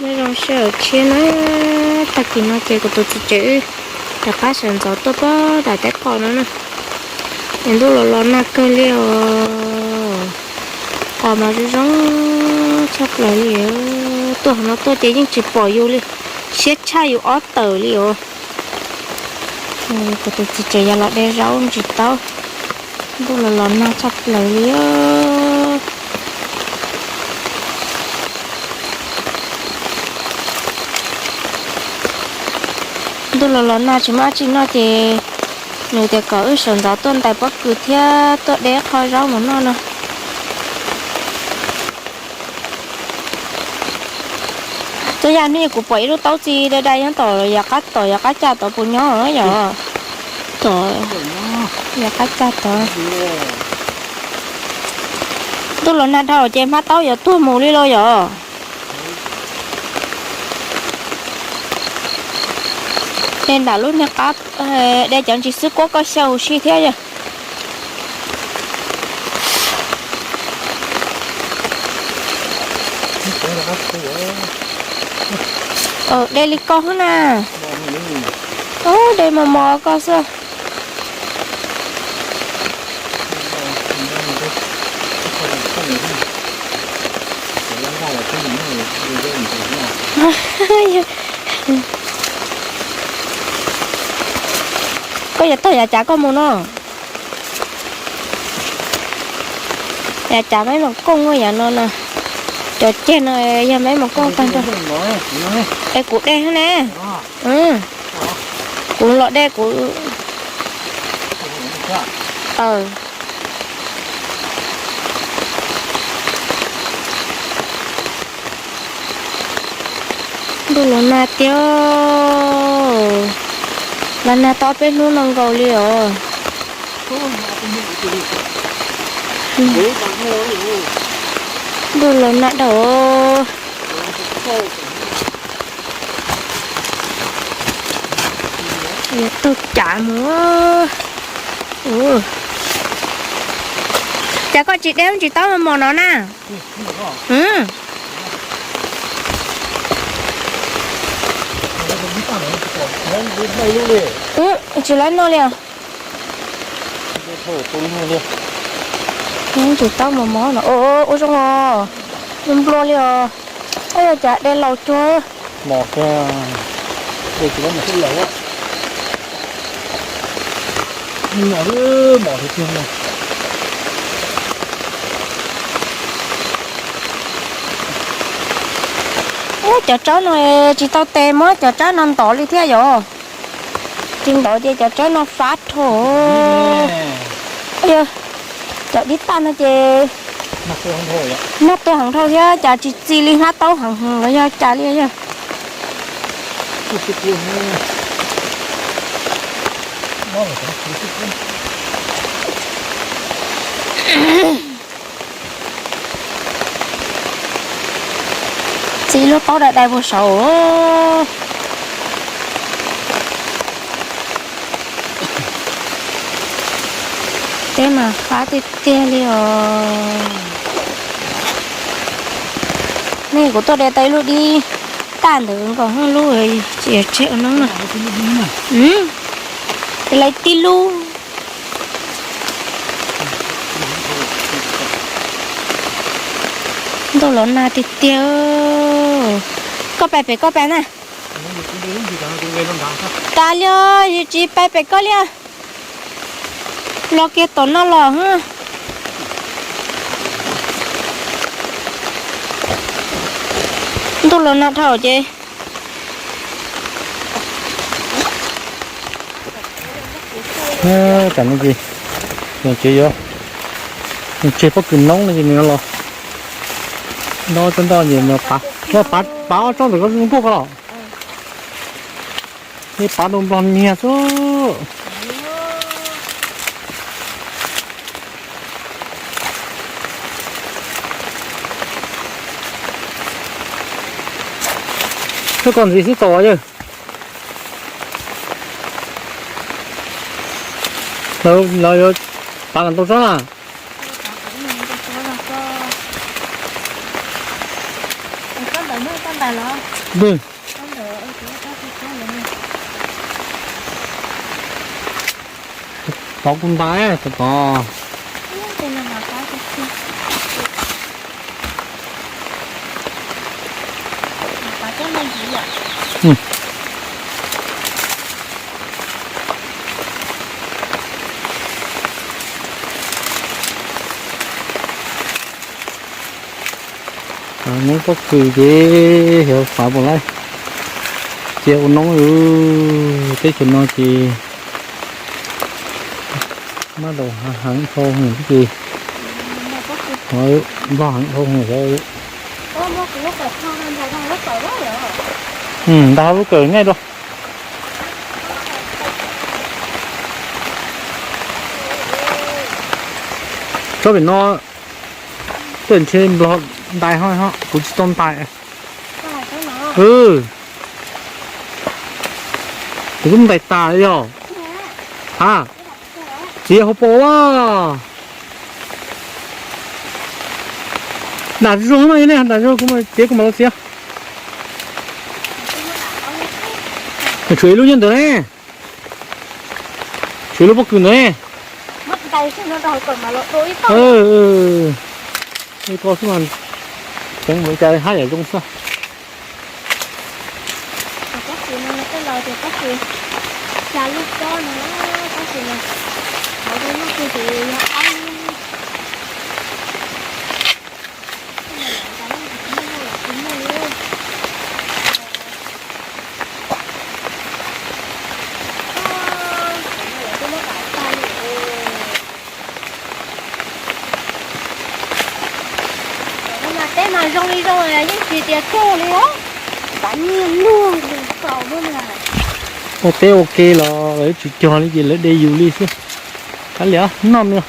Nyob zoo sij hawm tshiab na, tag kis no ces kuv tus txiv tsev wb rov qab sawv ntxov tuaj pab dam teb qos no na. Es ntuj los los nag kawg li os, qos mas zoo zoo tshaj plaws li. Tuaj no tuaj ces yeej tsis pom yus li, siab tshaj yus ob tawm li os. Kuv tus txiv tsev yuav los de zaub ntsis taub, ntuj los los nag tshaj plaws li. Ntuj los los nag tsis muaj dab tsi noj ces nws tias kom wb sawv ntxov tuaj ntais pob kws thiab tuaj de qho zaub mus noj no. Txoj yam no kuv pom ib lub taub txi dai dai nyob tom yav qab tom yav qab cag tod puas nyob yom? Tom yav qab cag tod. Ntuj los nag dhau ces hmab taub yuav tuag mus li los yom? Es nram lub niag qab de cov ntsis xwb kuab koj xyaw huv si thiab yom? De li koj xwb na. Ub, de mos mos koj xwb. Koj yuav taug yav cav koj mus no. Yav cav Maiv Mus Kooj yav no no. Cov ceg no yog Maiv Mus Kooj tag nrho. Es kuv de xwb ne. Kuv los de kuv. Ntuj los nag tiag, los nag tau peb hnub no nkaus li os. Ntuj los nag dhau. Yuav taug cav mus. Cas koj tsis de ntsis taub mos no na? Tsis laib noj li os. Ntsis taub mos mos no, ua zoo os, nplua li os. Ab, yog cas de laus cuag. Muab cov tsawb no tsis tau tes, muab cov tsawb no ntov li thiab yom. Tsis ntov ces cov tsawb no fab dhau. Yog cov dib tag no ces nag tuaj heev dhau thiab cas tsis txi li hmab taub heev los yog cas li yog. Txiv lub taub dai dai puag saud. Teb mas fab tiag tiag li os. Nej, kuv tuaj de tau ib lub dib tag ntawd nkaus lub, tsis tseg ua noob na. Lawv tib lub. Ntuj los nag tiag tiag. Koj pais pem koj pais na. Tas li os, yus tsis pais pem koj li. Los kiag tom no los. Ntuj los nag dhau ces tam no ces nws tsev yuav, nws tseg pob kws noob no ces nws los nto tsob nto ces nws pav, pav ob tsob ntawm koj zoo nkauj koj los. Neb pav rau nplog niag xwb. Tsob ko ntxiv xwb txaus yawg. Lawv yuav pav ntau tsob na. Tsob ntawd muaj tsob ntawd los. Pw. Tov kuv ntais, tov tov. Noob pob kws ces xyov xav puas laib cia ua noob. Teb chaws no ces mab daum heev dhau ces, nplog heev dhau xyov. Ntais lub kawm nej dua. Tsob pem no tej ntshe nplog ntais ho, kuv tsis tau ntais. Kuv twb ntais tas yog. Ha, txiav hauv paus a. Dam zuag no ne, dam zuag kuv txiav kuv mam los txiav. Tshuav ib lub nyob ntawd ne. Tshuav ib lub pob kws ntawd ne. Ib ko xwb mas, ceev mus cas haj yam zoo xwb. Teb mas zoo li zoo yeej tsis tias tuag li os. Kav nyiaj luag nkaus xwb na. Ua teb ua ke los lawv tsis cog li ces lawv de yus li xwb. Kav liam noj me,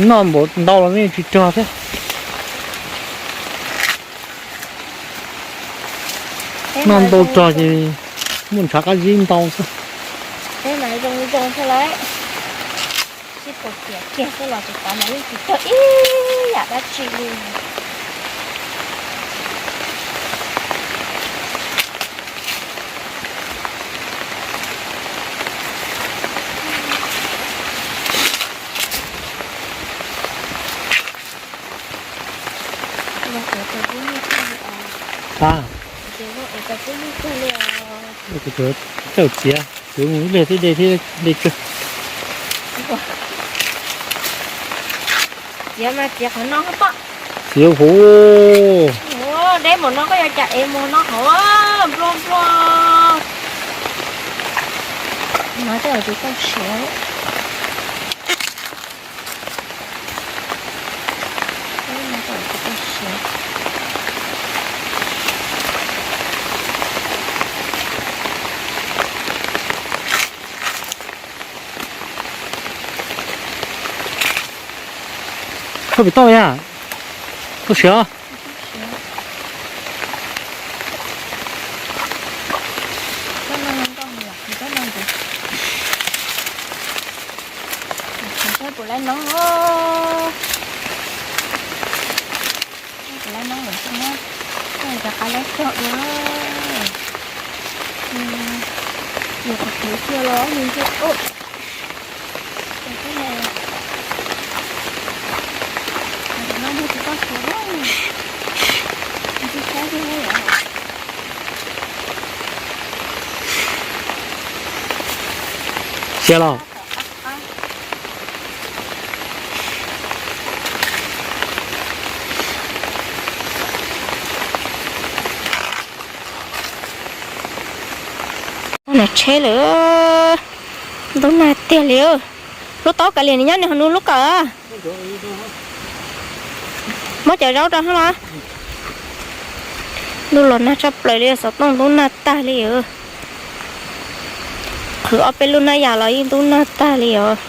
noj npaum ntau los yeej tsis rog thiab. Noj ntau rog ces muaj ntshav qab zib ntau xwb. Teb mas zoo zoo xwb lawm. Sib puas tias kiag xwb los tsis tas mas yeej tsis rog ib yam dab tsi li. Kuv tsuas cawm txiav, txiav mus ib pliag thiab de thiab de tsawg. Txiav mas txiav qhov no hab pom. Txiav huv. Deb mus no koj yuav cas ev mus no hov, nplua nplua. No tej zaum tsis tau siav. Koj pem toj yam, koj siav. Saib puas laib noob, puas laib noob lawm xwb na. Cov qab laib cog dua. Yog qhov khev cia los nws ntsia. Siav los. Nas tsheb lawm, ntub nag tiag li. Lub taub kav liam nws nyob nws ho nws lub kawm. Muab cov zaub rau hab los. Ntuj los nag tshaj plaws li, xov tooj ntub nag tag li. Qhwv ob peb lub hnab yam los yeej ntub nag tag li os.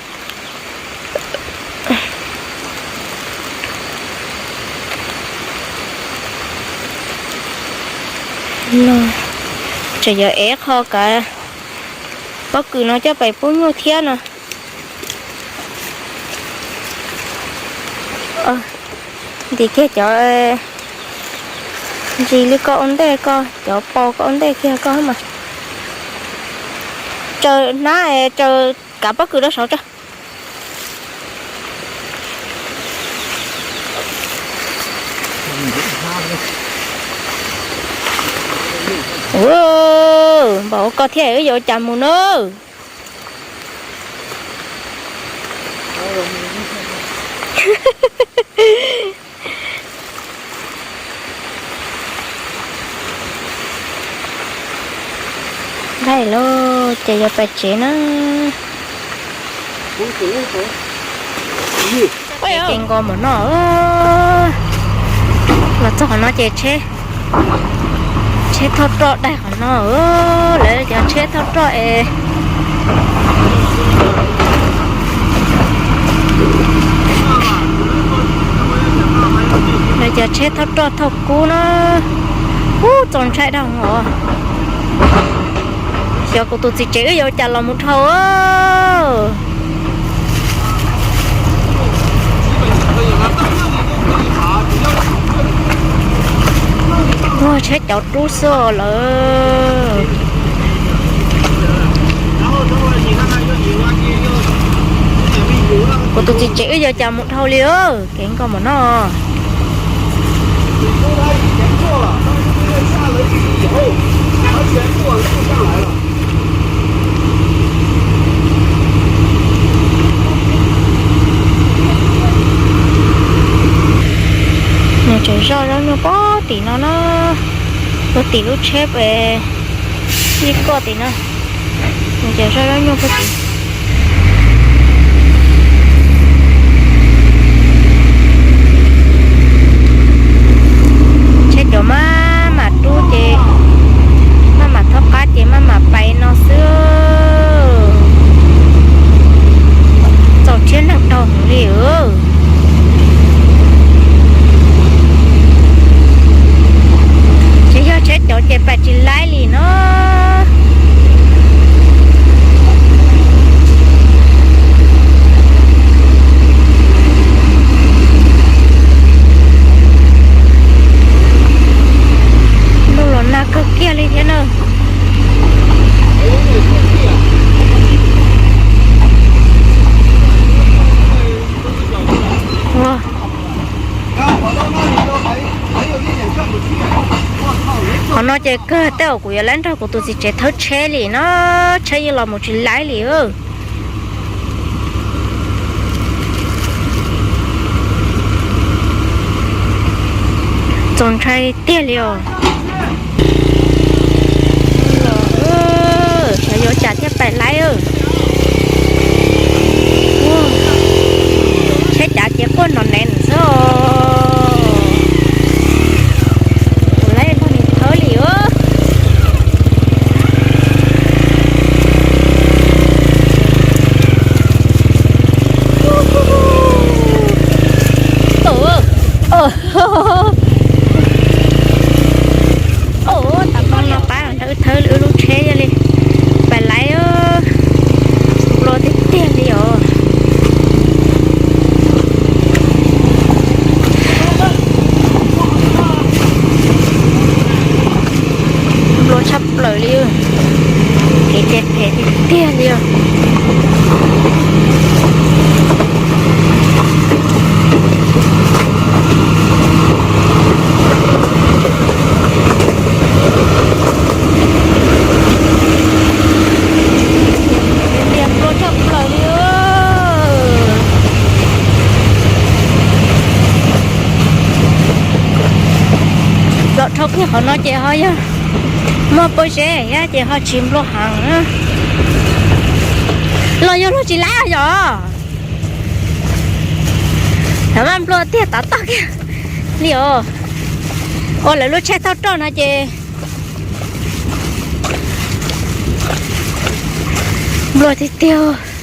Tseem yuav ev qho kav pob kws no coj pais pub nyuj thiab no. Ntim kiag cov Ntsis li koj ua ntej, koj cov paus koj ua ntej kiag koj mas. Tsaws hnab es tsaws kav pob kws rau saud tso. Npaum ua koj thiab wb yuav ua cas mus na. Laij lauj, ces yuav pais tsev na. Ces nkaus mus no, los txog qhov no ces tsheb, tsheb thauj roj daig qhov no, lawv cov tsheb thauj roj es, lawv cov tsheb thauj roj thauj kub na, ub txaus ntshai dhau os. Xyov kuv tus txiv tsev wb yuav cas los mus dhau. Ua tsheb cov rub xwb lawm. Kuv tus txiv tsev wb yuav cas mus dhau li. Kev nkaus mus no. Nws tseem zoj zaub nyuj puag tim no na, puag tim lub tsheb ib koj tim no. Nws cov zoj zaub nyuj puag tim. Tsheb cov maj mam rub ces, maj mam thaub qab ces maj mam pais no xwb. Txaus rhiab neeg dhau heev li. Tsis yog tsheb cov ces pais tsis laib li no. Ntuj los nag kawg kiag li thiab na. Ua, qhov no ces kawg tej uas kuv yuav lab nrog kuv tus txiv tsev thawb tsheb li no, tsheb yeej los mus tsis laib li. Txaus ntshai tiag li os. Xyov yuav cas thiaj pais laib. Tsheb cav ces quaj nrov nev xwb os. Kuv laib nrog nws thawb li os. Tam no no pab nrog wb thawb wb lub tsheb yog li pais laib. Nplua tiag tiag li os. Nplua tshaj plaws li. Kev ces phem tiag tiag li os. Tias nplua tshaj plaws li. Los dhau kiag qhov no ces ho yog muaj pob zeb thiab ces ho tsis nplua heev. Los yog luag tsis laib yom. Tam maj nplua tiag tav toj kiag li os. Ua lawv lub tsheb thauj roj no ces nplua tiag tiag.